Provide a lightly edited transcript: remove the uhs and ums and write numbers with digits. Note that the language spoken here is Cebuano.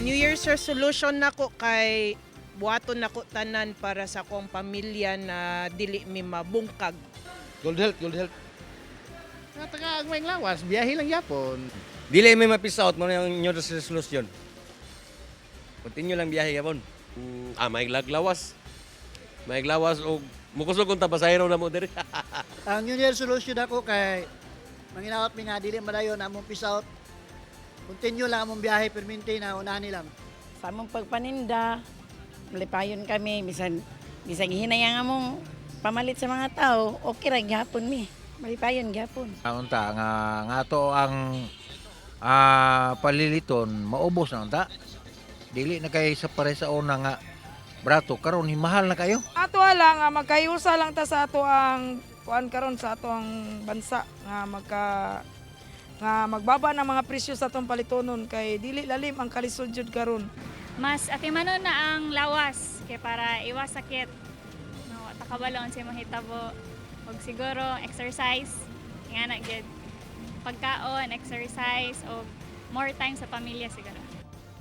Ang New Year's resolution nako kay buhaton nako tanan para sa akong pamilya na dili mi mabungkag. Good health, good health. Nga taga ang may lawas, biyahe lang yapon. Dili may ma-peace out mo na yung New Year's resolution. Continue lang biyahe gapon. May laglawas. May lawas og mukusog kung tabasayro na mo diri. Ang New Year resolution ako kay manginawat mi nga dili madayon among peace out. Continue lang among biyahe perminti na unahan lang. Sa among pagpaninda, malipayon kami, bisan bisan hinay ang among pamalit sa mga tao, okay ra gyapon mi. Malipayon gyapon. Unta nga nga to ang paliliton maubos na unta. Dili na kay sa pare sa una nga brato karon mahal na kayo. Ato lang nga magkayusa lang ta sa ato ang kuan karon sa ato ang bansa nga magka nga magbaba ng mga presyo sa atong palitonon kay dili lalim ang kalisod jud karon. Mas atimanon na ang lawas kay para iwas sakit. No, takabalo unsay mahitabo og siguro exercise nga na gyud. Pagkaon, exercise og more time sa pamilya siguro.